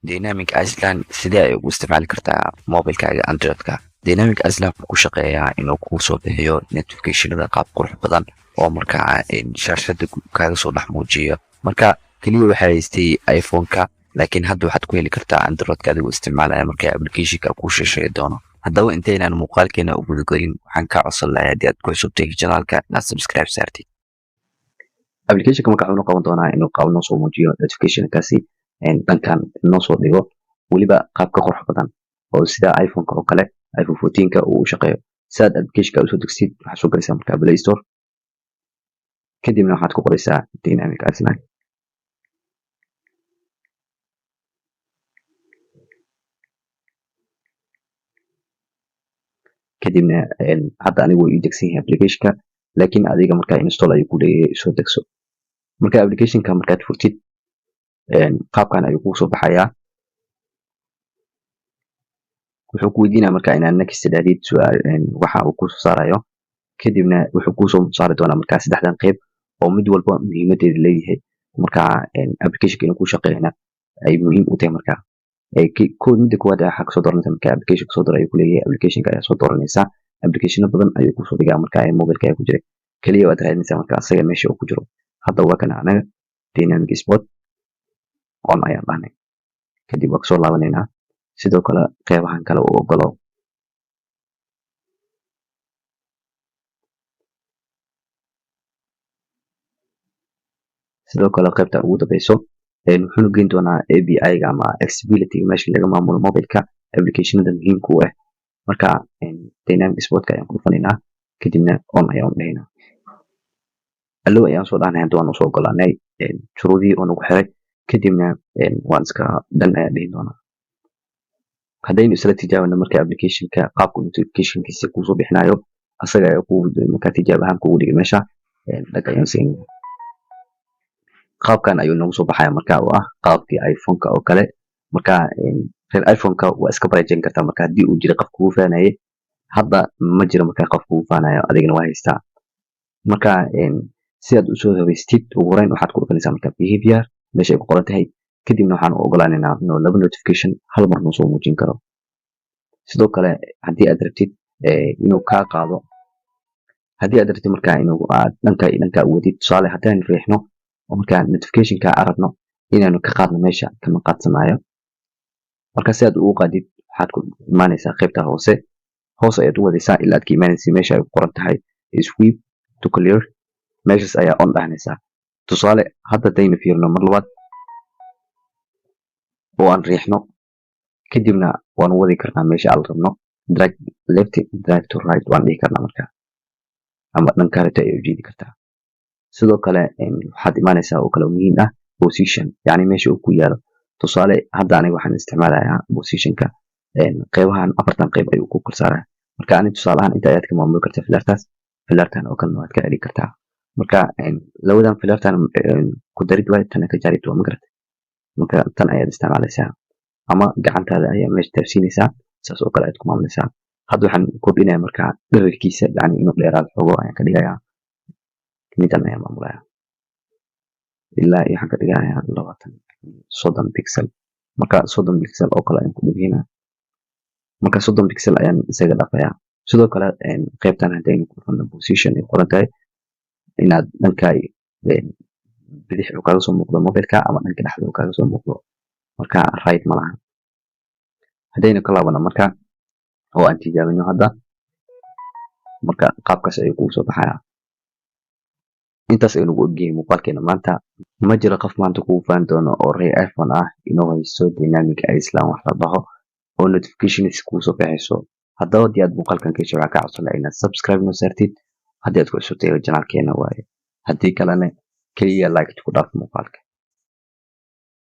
Dynamic Island sidee ay ugu isticmaali kartaa mobilkaaga Android-ka? Dynamic Island wuxuu ku shaqeeyaa inuu kuu soo bixiyo notificationada qaab qurux badan oo markaa shaashada kaaga soo dhex muujiyo. Marka keliya waxaa haystay iPhone-ka, laakiin hadda waxaad ku heli kartaa Android-ka adigoo isticmaalaya marka applicationka kuu sheesheegi doono. Haddaba intaynaan muuqaalkeena u gudagelin, waxaan kaa codsan lahay haddii aad ku cusubtay channelka inaad subscribe saartid. Applicationka marka wuxuu qaban doonaa inuu qaab noo soo muujiyo notificationkaasi, dhankan noo soo dhigo, weliba qaab ka qurux badan oo sida iPhone-ka oo kale, iPhone 14-ka uu u shaqeeyo. Si aad applicationka usoo degsid, waxaad soo galaysaa markaa Play Store, kadibna waxaad ku qoraysaa Dynamic Island. Kadibna hadda anigu wuu ii degsan yahay applicationka, laakiin adiga markaa install ayuu ku leeyahay, soo degso. Marka applicationka markaad furtid, qaabkan ayuu kugu soo baxayaa. Wuxuu ku weydiinaya markaa inaad next dhahdid waxa uu kusoo saarayo. Kadibna wuxuu kusoo saari doonaa markaa saddexdan qeyb oo mid walba muhiimadeeda leeyahay, markaa applicationka inuu ku shaqeeyana ay muhiim u tahay. Markaa midda koowaad waxaa kasoo dooranaysa markaa application kasoo dooray ayuu kuleeyahay. Applicationka ayaa soo dooranaysaa. Applicationo badan ayuu kusoo dhigaa markaa mobilka ayaa ku jira. Kaliya waad raadinaysaa markaa asaga meesha uu ku jiro. Hadda waa kana anaga dynamic spot on ayaan dhahnay. Kadib waa kasoo laabanaynaa. Sidoo kale qeybahan kale uu ogolo. Sidoo kale qaybta ugu dambeyso wuxuuna geyn doonaa API-ga ama accessibility, meesha laga maamulo mobilka applicationada muhiimka u ah. Marka dynamic spotka ayaan ku dhufanaynaa, kadibna on ayaan dhahaynaa. Allow ayaan soo dhahnay. Hadda waan usoo ogolaanay shuruudihii oo nagu xiray. Kadibna waan iska dhan ayaan dhihi doonaa. Haddaynu isla tijaabino marka applicationka qaabka notificationkiisa kuusoo bixinayo, asaga ayaa ku markaa tijaab ahaan kugu dhigay meesha. Dhag ayaan siinaya. Qaabkan ayuu nagu soo baxaya marka, oo ah qaabkii iPhone-ka oo kale. Marka reer iPhone-ka waa iska bareejayn kartaa. Marka haddii uu jiro qof kugu faanayay, hadda ma jiro marka qof kugu faanayo, adigana waa haystaa. Marka si aad usoo habaystid, ugu horeyn waxaad ku dhufanaysaa marka behavior meesha ay ku qoran tahay. Kadibna waxaan u ogolaanaynaa inuu laba notification hal mar noo soo muujin karo. Sidoo kale haddii aad rabtid inuu kaa qaado, haddii aad rabtid marka inuu aad dhanka iyo dhanka u wadid, tusaale haddaan riixno oo markaa notificationka aan rabno inaanu ka qaadno, meesha kama qaadsamaayo. Marka si aad ugu qaadid, waxaad ku imaanaysaa qaybta hoose. Hoos ayaad u wadaysaa ilaa aad ka imaanaysa meesha ay ku qoran tahay sweep to clear. Meeshaas ayaa on dhahnaysaa. Tusaale hadda haddaynu fiirino mar labaad oo aan riixno, kadibna waan wadi karnaa meesha aan rabno. Drag left, drag to right waan dhihi karnaa marka, ama dhanka rabta ayaad ujeedi kartaa. Sidoo kale waxaad imaanaysaa oo kale muhiim ah position, yacni meesha uu ku yaalo. Tusaale hadda aniga waxaan isticmaalayaa positionka qeybahan, afartan qeyb ayuu ku kor saaraya. Marka ani tusaale ahaan inta ayaad ka maamuli kartaa filartaas, filartan oo kalena waad ka celi kartaa. Marka labadan filartan ku darid waay, tana ka jarid waa, ma garatay? Marka tan ayaad isticmaalaysaa ama gacantaada ayaa meesha taabsiinaysaa, saas oo kale ayaad ku maamulaysaa. Hadda waxaan kordhinaya marka dhererkiisa, yacni inuu dheeraado xogo ayaan ka dhigayaa. Midan ayaan maamulaya ilaa iyo waxaan ka dhigayaa 20, 30 pixel. Marka 30 pixel oo kale ayaan ku dhigina. Marka 30 pixel ayaan isaga dhaqayaa. Sidoo kale qaybtan haddaynu ku dhufano position ay qoran tahay, inaad dhanka bidix uu kaaga soo muuqdo mobilka ama dhanka dhexda uu kaaga soo muuqdo. Marka right ma laha. Haddaynu ka laabano marka oo aan tijaabino hadda, marka qaabkaas ayuu kugu soo baxayaa. Intaas ayuu nagu ogyahay muuqaalkeena maanta. Ma jiro qof maanta kugu faan doono oo reer iPhone ah inuu haysto Dynamic Island wax la dhaho oo notifications kugu soo baxayso. Haddaba haddii aad muuqaalkan ka heshay, waxaa kaa codsan lahaa inaad subscribe noo saartid haddii aad ku cusubtahay channelkeena waaye. Haddii kalena keliya like ku dhaaf muuqaalka.